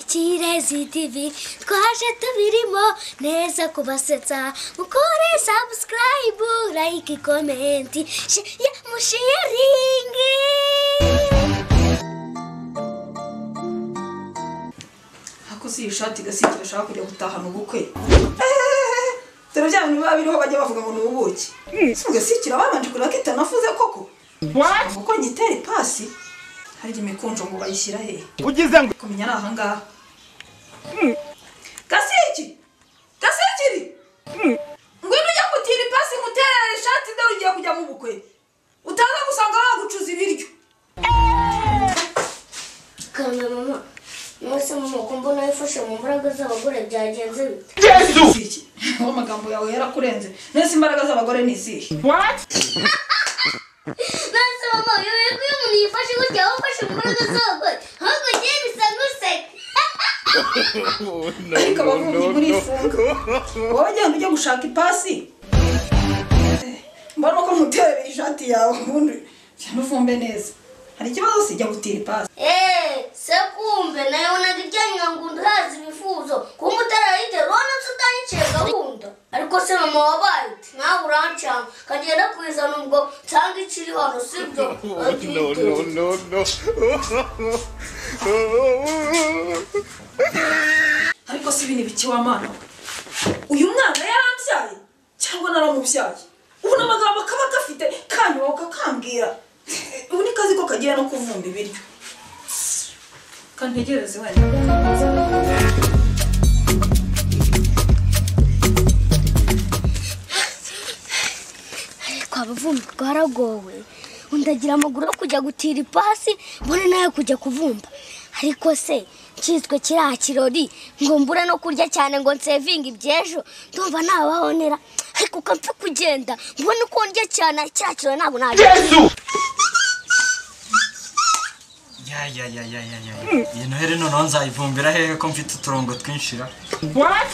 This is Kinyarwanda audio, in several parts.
Ikirezi TV twaje tubirimo neza kubasetsa. Mukore subscribe, like, comment, share, musharingi. Hako si ishati Gasikiri ashaka kujya gutahana ubukwe. Dore bya bintu biba biriho bajya bavuga ngo ni ubuki. Si Gasikiri babanje kureba ko itanafuze koko. What? Kuko nyitera ipasi. Hari imikunjo ngo bayishyira he? Ugize ngo kumenya ari aha ngaha. Gasiki! Gasikiri! Ngwino ujya gutira ipasi nguterere ishati dore ugiye kujya mu bukwe. Utaza gusanga bagucuza ibiryo. Kanda mama. Mwese mama ko mbona yifashe mu mbaraga z'abagore byagenze bite? Yesu! Uwo amagambo yawe yarakurenze. Nese imbaraga z'abagore ni izihe? What? Nase mama, yoye ko iyo umuntu yifashe gutya aba afashe mu mbaraga z'abagore. Ahubwo ngiye bisa nguseka. Ariko abavumbyi murifunga. Wowe genda ujye gushaka ipasi. Mbona ko nkuterera ishati yawe ubundi cyane uvumbe neza. Hari ikibazo sijya gutira ipasi. Se kumbe nawe unaga iryanywa ngo undahaze ibifuzo. Kumbe utarayitera urabona se utanyiciye gahunda. Ariko se mama wabaye ute? Nawe urancanga kagenda kuyizana ubwo nsanga ikiri hano sibyo? No, no, no, no. Ariko si ibintu biki wa mwana we? Uyu mwana yarambyaye cyangwa naramubyaye? Ubu n'amagambo kaba gafite kanyuma kakambwira. Ubu ni kazi ko kagiye no kuvumba ibiryo. Kantegereze wenda. Ariko abavumbi twaragowe. Undagira amaguru yo kujya gutira ipasi mbone nayo kujya kuvumba. Ariko se nshyizwe kiriya kirori ngo mbure no kurya cyane ngo nsevinge iby'ejo ndumva nabahonera. Ariko ukampfa kugenda mbone uko ndya cyane kiriya kirori ntabwo najya. Yesu! Ya ya ya ya ya ya. Iyi noheri noneho nzayivumbira hehe ko mfite uturongo twinshira. What?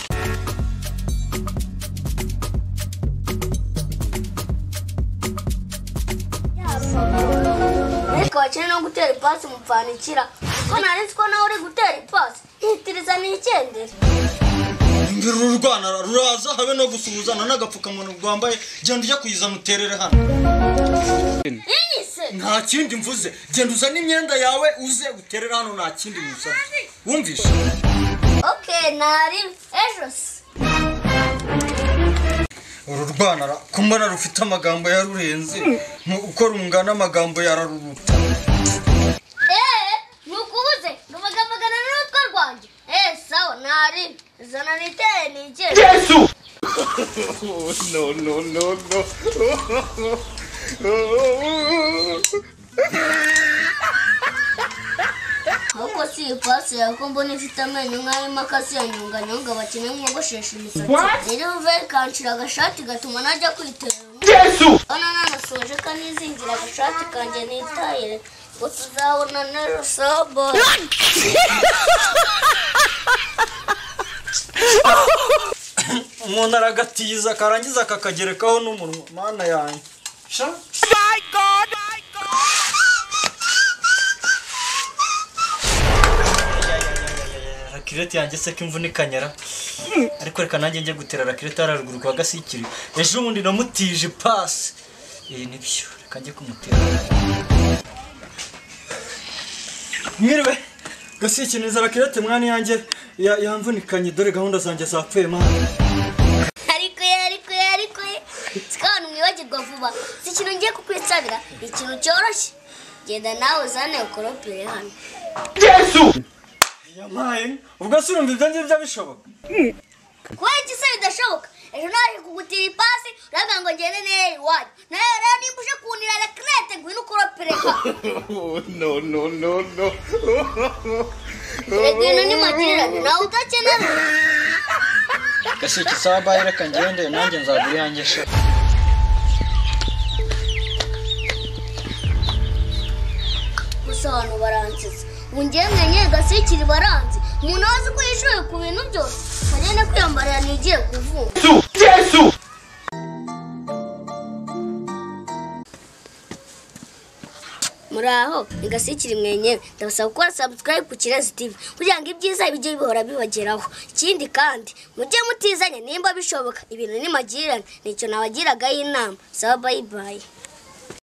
Ariko bakene no gutera ipasi mupfanikira. Ko nari nzi ko nawe uri gutera ipasi ntitiriza n'igendere. Uru rwana ruraza habe no gusuhuzana n'agapfukamunwa rwambaye, genda ujya kuyizana uterere hano. Iyi se Nta kindi mvuze, genda uzane imyenda yawe uze uterere hano, nta kindi musabye. Wumvishe? Okay, nari ejo se. Uru rwana ko mbona rufite amagambo yarurenze, uko rungana amagambo yararuruta. Nukubuze ngo bagamagana n'urutwe rwanjye. Sawa nari zana nitere nigere. Yesu! No, no, no, no. Ahubwo si ipasi yawe ko mbona ifite amenyo nk'ay'imakasi ya nyunganyunga bakina mwogoshesha imisatsi. Rero uve kancira agashati gatuma najya kwitera. Yesu! Hano nanasoje kanizingira agashati kanjye nitahire ngo tuzabona n'ejo sabo. Umuntu aragatiza karangiza akakagerekaho n'umunwa. Mana yanjye. Sha? My God! My God! Rakirete yanjye se ko imvune ikanyara. Ariko reka nanjye njye gutera rakirete hararuguru kwa Gasikiri. Ejo bundi namutije ipasi. Nibyo, reka njye kumutera. Mwiriwe. Gasikiri niza rakirete mwana yanjye yamvunikanye dore gahunda zanjye zapfuye mwana. Ariko ariko sikana mwibagirwa vuba. Si ikintu ngiye kukwisabira, ni ikintu cyoroshye. Genda nawe uzane ukoropere hano. Yesu! Yamaye, ubwo se urumva ibyo ngibyo bishoboka? Kubera iki se bidashoboka? Ejo naje kugutira ipasi urambwira ngo ngende nere iwanyu. Nawe rero nimba uje kuntira rakirete ngwino ukoropere hano. No, no, no, no. Erega ibintu ni magirirane nawe udakenera. Gasiki sawa bayi reka ngende nanjye nzagura iyanjye sha. Gusa abantu baransetsa. Ubu ngewe mwenyewe Gasikiri baranze. Umuntu wazi ko yishoye ku bintu byose agenda kwiyambarira ntigiye kuvumba. Yesu! Muraho, ni Gasikiri mwenyewe. Ndabasaba gukora subscribe ku Kirezi TV kugira ngo ibyiza bijye bihora bibageraho. Ikindi kandi mujye mutizanya nimba bishoboka, ibintu ni magirirane, nicyo nabagiragaho inama. Sawa, bye bye.